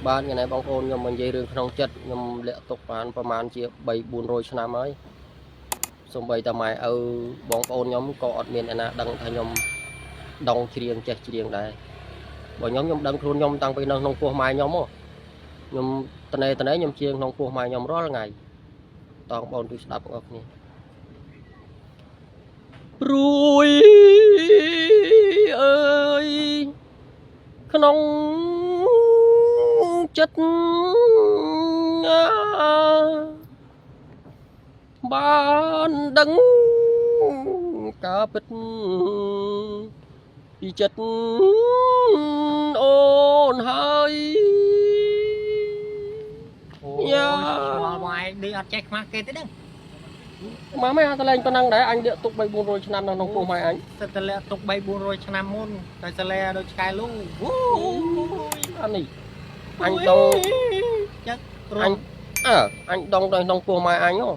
បាទថ្ងៃនេះបងប្អូនខ្ញុំមកនិយាយរឿងក្នុងចិត្តខ្ញុំលាក់ទុកបានប្រហែលជា3 400ឆ្នាំហើយសូម្បីតែម៉ែឪបងប្អូនខ្ញុំក៏អត់មានអ្នកណាដឹងថាខ្ញុំដងច្រៀងចេះច្រៀងដែរបើខ្ញុំខ្ញុំដឹងខ្លួនខ្ញុំតាំងពីនៅក្នុងពោះម៉ែខ្ញុំហ៎ខ្ញុំតនេតនេខ្ញុំច្រៀងក្នុងពោះម៉ែខ្ញុំរាល់ថ្ងៃតោះបងប្អូនជួយស្ដាប់បងប្អូនគ្នាព្រួយអើយ ក្នុងចិត្តបានដឹងការពិតពីចិត្តអូនហើយ អូ យ៉ា យស្គាល់មកឯងដូចអត់ចេះខ្មាស់គេទេហ្នឹង ម៉ាមិនអាតលែងប៉ុណ្ណឹងដែរអញលាក់ទុក3 400ឆ្នាំនៅក្នុងពោះម៉ែអញ សិតតែលាក់ទុក3 400ឆ្នាំមុនតែសលែដូចឆ្កែលូវូយ អានេះអញដង ចឹង អញអើអញដងទៅក្នុងពោះម៉ែអញហ៎